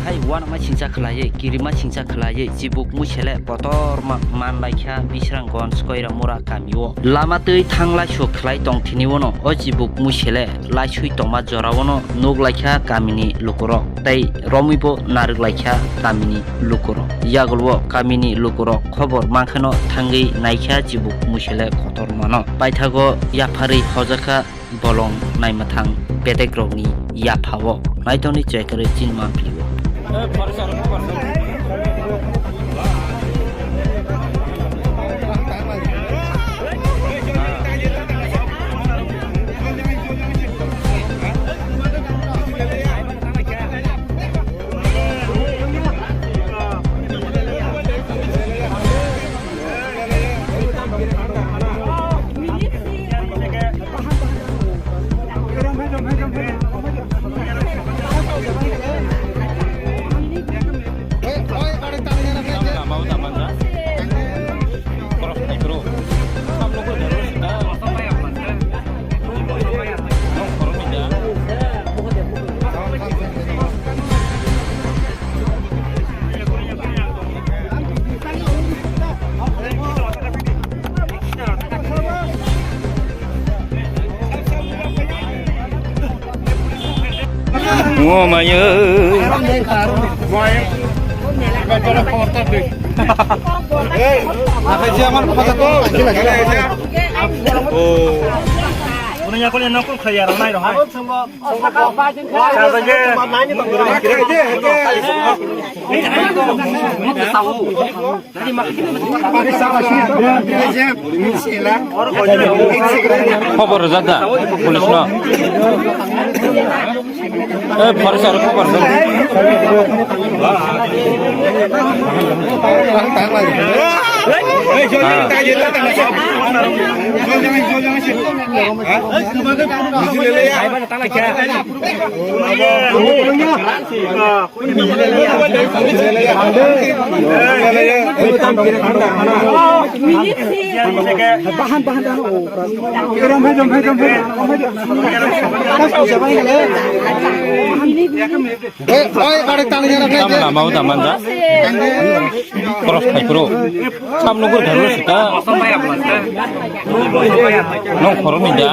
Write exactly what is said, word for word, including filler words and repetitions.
Hai uanama singcha khlaiwi, kirima singcha khlaiwi, chibuk muisele kotorma manlaikha Bishranggonj Koiramura kamio. Lama twi thanglai su khlai tongthini uano o chibuk muisele laisui tongma jorao no nuklaikha kamini lukurok tei romwibo narwklaikha kamini lukurok. Yagulwo kamini lukurok khobor mankheno thangwi naikha chibuk muisele kotormano. Paithago yapharwi hojakha bolong naimwthang bedekrokni yaphao. Naitokni chekre chinma phio. Ngo mayo. Akai siya man kota ko. Oh. Uno ya ko le no ko khaya ro nai ro hai. Khobor rwjak da police no. Eh, forest aro khobor rwjak. Tamo lama o daman da. Cross khai pro. Sam nukur gharu sita. Nong khoro ni da.